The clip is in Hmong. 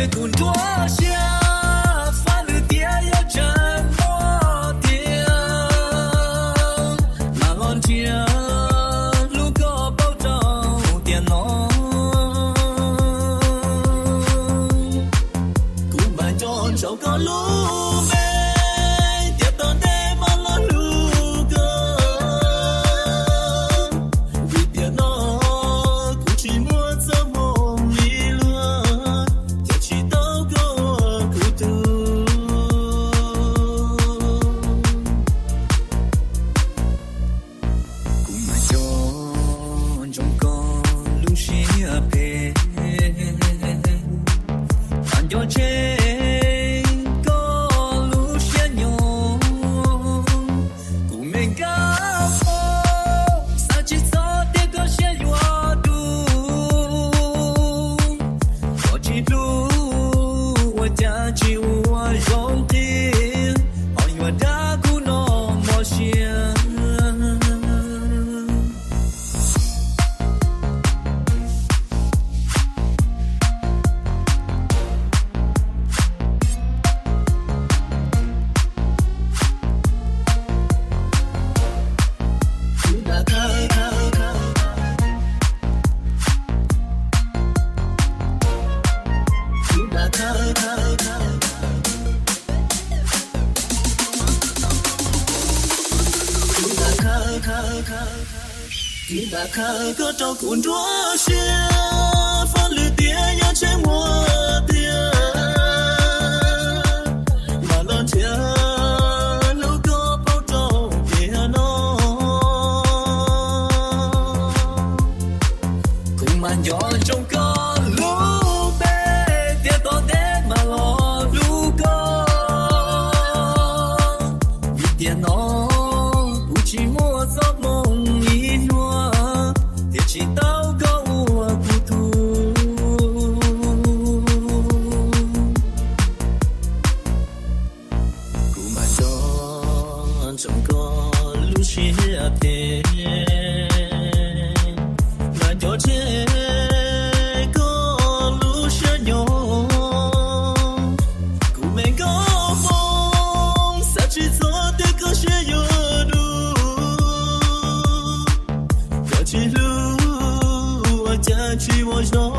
Kuv nruab siab fab lwm tiam yuav tseem muaj tiag, mas los nrhiav hlub koj paub rau tiam no. Kuv mas nco ntsoov koj lub npe, tiam tom ntej mas los hlub koj. Vim tiam no kuv tsis muaj txoj hmoo li luag, thiaj tsis tau koj ua kuv tug. Kuv mas nco ntsoov koj lub siab phem, mas nco tseg koj lub siab nyob. Kuv me nkauj, xav tsis txog tias koj siab yuav dub, koj tsis hlub ua cas tsis ua zoo qhia, ho yuav dag kuv no mos siab. Kuv nqa khawv koj rau kuv nruab siab, fab lwm tiam yuav tseem muaj tiag, mas los nrhiav hlub koj paub rau tiam no. Kuv mas nco ntsoov koj lub npe, tiam tom ntej mas los hlub koj. Vim tiam no kuv tsis muaj txoj hmoo ib hnub, thiaj tsis tau koj ua kuv tug. Kuv mas nco ntsoov koj lub siab phem, mas nco tseg koj lub siab nyob. Kuv me nkauj Hmoob, xav tsis txog tias koj siab yuav dub, koj tsis hlub ua cas tsis ua zoo